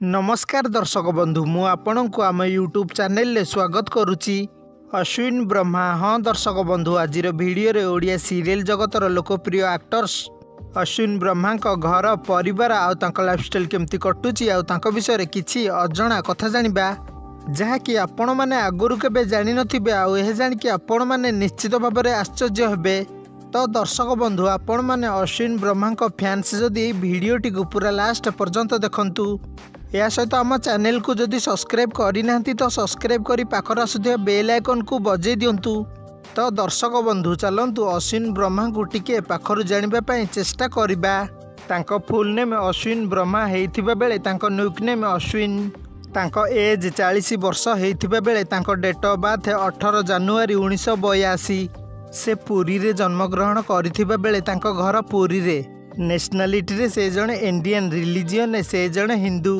ନମସ୍କାର ଦର୍ଶକ ବନ୍ଧୁ, ମୁଁ ଆପଣଙ୍କୁ ଆମ ୟୁଟ୍ୟୁବ୍ ଚ୍ୟାନେଲରେ ସ୍ୱାଗତ କରୁଛି। ଅଶ୍ୱିନ ବ୍ରହ୍ମା। ହଁ ଦର୍ଶକ ବନ୍ଧୁ, ଆଜିର ଭିଡ଼ିଓରେ ଓଡ଼ିଆ ସିରିଏଲ୍ ଜଗତର ଲୋକପ୍ରିୟ ଆକ୍ଟର୍ସ ଅଶ୍ୱିନ ବ୍ରହ୍ମାଙ୍କ ଘର ପରିବାର ଆଉ ତାଙ୍କ ଲାଇଫଷ୍ଟାଇଲ୍ କେମିତି କଟୁଛି ଆଉ ତାଙ୍କ ବିଷୟରେ କିଛି ଅଜଣା କଥା ଜାଣିବା, ଯାହାକି ଆପଣମାନେ ଆଗରୁ କେବେ ଜାଣିନଥିବେ, ଆଉ ଏହା ଜାଣିକି ଆପଣମାନେ ନିଶ୍ଚିତ ଭାବରେ ଆଶ୍ଚର୍ଯ୍ୟ ହେବେ। ତ ଦର୍ଶକ ବନ୍ଧୁ, ଆପଣମାନେ ଅଶ୍ୱିନ ବ୍ରହ୍ମାଙ୍କ ଫ୍ୟାନ୍ସ ଯଦି ଏଇ ଭିଡ଼ିଓଟିକୁ ପୁରା ଲାଷ୍ଟ ପର୍ଯ୍ୟନ୍ତ ଦେଖନ୍ତୁ। ଏହା ସହିତ ଆମ ଚ୍ୟାନେଲକୁ ଯଦି ସବସ୍କ୍ରାଇବ୍ କରିନାହାନ୍ତି ତ ସବସ୍କ୍ରାଇବ୍ କରି ପାଖରେ ଆସୁଥିବା ବେଲ୍ ଆଇକନ୍କୁ ବଜେଇ ଦିଅନ୍ତୁ। ତ ଦର୍ଶକ ବନ୍ଧୁ, ଚାଲନ୍ତୁ ଅଶ୍ୱିନ ବ୍ରହ୍ମାଙ୍କୁ ଟିକେ ପାଖରୁ ଜାଣିବା ପାଇଁ ଚେଷ୍ଟା କରିବା। ତାଙ୍କ ଫୁଲ୍ ନେମ୍ ଅଶ୍ୱିନ ବ୍ରହ୍ମା ହେଇଥିବା ବେଳେ ତାଙ୍କ ନିକ୍ ନେମ୍ ଅଶ୍ୱିନ। ତାଙ୍କ ଏଜ୍ 40 ବର୍ଷ ହେଇଥିବା ବେଳେ ତାଙ୍କ ଡେଟ୍ ଅଫ୍ ବାର୍ଥ 18 ଜାନୁଆରୀ 1982। ସେ ପୁରୀରେ ଜନ୍ମଗ୍ରହଣ କରିଥିବା ବେଳେ ତାଙ୍କ ଘର ପୁରୀରେ। ନ୍ୟାସନାଲିଟିରେ ସେ ଜଣେ ଇଣ୍ଡିଆନ୍, ରିଲିଜିଅନରେ ସେ ଜଣେ ହିନ୍ଦୁ।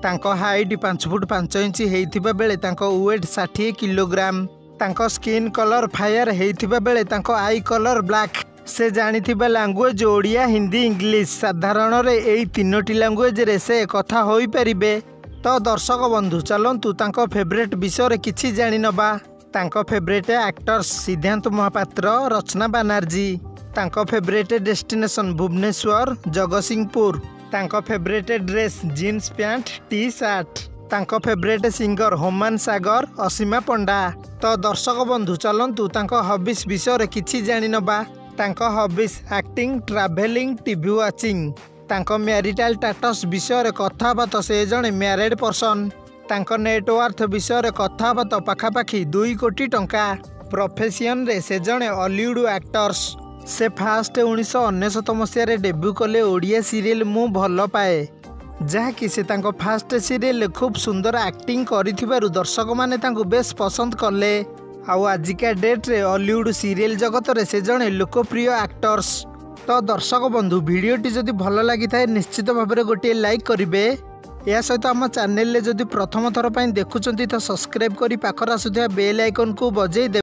ତାଙ୍କ ହାଇଟ୍ 5 ଫୁଟ 5 ଇଞ୍ଚ ହେଇଥିବା ବେଳେ ତାଙ୍କ ୱେଟ୍ 60 କିଲୋଗ୍ରାମ। ତାଙ୍କ ସ୍କିନ୍ କଲର୍ ଫାୟାର ହେଇଥିବା ବେଳେ ତାଙ୍କ I colour black. ସେ ଜାଣିଥିବା ଲାଙ୍ଗୁଏଜ୍ ଓଡ଼ିଆ, ହିନ୍ଦୀ, ଇଂଲିଶ। ସାଧାରଣରେ ଏଇ ତିନୋଟି ଲାଙ୍ଗୁଏଜରେ ସେ କଥା ହୋଇପାରିବେ। ତ ଦର୍ଶକ ବନ୍ଧୁ, ଚାଲନ୍ତୁ ତାଙ୍କ ଫେଭରେଟ୍ ବିଷୟରେ କିଛି ଜାଣିନେବା। ତାଙ୍କ ଫେଭରେଟ୍ ଆକ୍ଟର୍ସ ସିଦ୍ଧାନ୍ତ ମହାପାତ୍ର, ରଚନା ବାନାର୍ଜୀ। ତାଙ୍କ ଫେଭରେଟ୍ ଡେଷ୍ଟିନେସନ୍ ଭୁବନେଶ୍ୱର, ଜଗତସିଂହପୁର। ତାଙ୍କ favourite dress jeans pant, T shirt. ତାଙ୍କ ଫେଭରେଟ୍ ସିଙ୍ଗର ହୁମାନ ସାଗର, ଅସୀମା ପଣ୍ଡା। ତ ଦର୍ଶକ ବନ୍ଧୁ, ଚାଲନ୍ତୁ ତାଙ୍କ ହବିସ୍ ବିଷୟରେ କିଛି ଜାଣିନେବା। ତାଙ୍କ hobbies acting, travelling, TV watching. ତାଙ୍କ ମ୍ୟାରିଟାଲ୍ ଷ୍ଟାଟସ୍ ବିଷୟରେ କଥା ହେବା ତ ସେ ଜଣେ ମ୍ୟାରେଡ୍ ପର୍ସନ୍। ତାଙ୍କ ନେଟୱାର୍ଥ ବିଷୟରେ କଥା ହେବା ତ ପାଖାପାଖି 2 କୋଟି ଟଙ୍କା। ପ୍ରଫେସନରେ ସେ ଜଣେ ଅଲିଉଡ଼ ଆକ୍ଟର୍ସ। ସେ ଫାଷ୍ଟ 1999 ମସିହାରେ ଡେବ୍ୟୁ କଲେ ଓଡ଼ିଆ ସିରିଏଲ୍ ମୁଁ ଭଲ ପାଏ, ଯାହାକି ସେ ତାଙ୍କ ଫାଷ୍ଟ ସିରିଏଲରେ ଖୁବ୍ ସୁନ୍ଦର ଆକ୍ଟିଂ କରିଥିବାରୁ ଦର୍ଶକମାନେ ତାଙ୍କୁ ବେଶ୍ ପସନ୍ଦ କଲେ। ଆଉ ଆଜିକା ଡେଟ୍ରେ ଅଲିଉଡ଼ ସିରିଏଲ୍ ଜଗତରେ ସେ ଜଣେ ଲୋକପ୍ରିୟ ଆକ୍ଟର୍ସ। ତ ଦର୍ଶକ ବନ୍ଧୁ, ଭିଡ଼ିଓଟି ଯଦି ଭଲ ଲାଗିଥାଏ ନିଶ୍ଚିତ ଭାବରେ ଗୋଟିଏ ଲାଇକ୍ କରିବେ। ଏହା ସହିତ ଆମ ଚ୍ୟାନେଲରେ ଯଦି ପ୍ରଥମ ଥର ପାଇଁ ଦେଖୁଛନ୍ତି ତ ସବସ୍କ୍ରାଇବ୍ କରି ପାଖରେ ଆସୁଥିବା ବେଲ୍ ଆଇକନ୍କୁ ବଜେଇ ଦେବେ।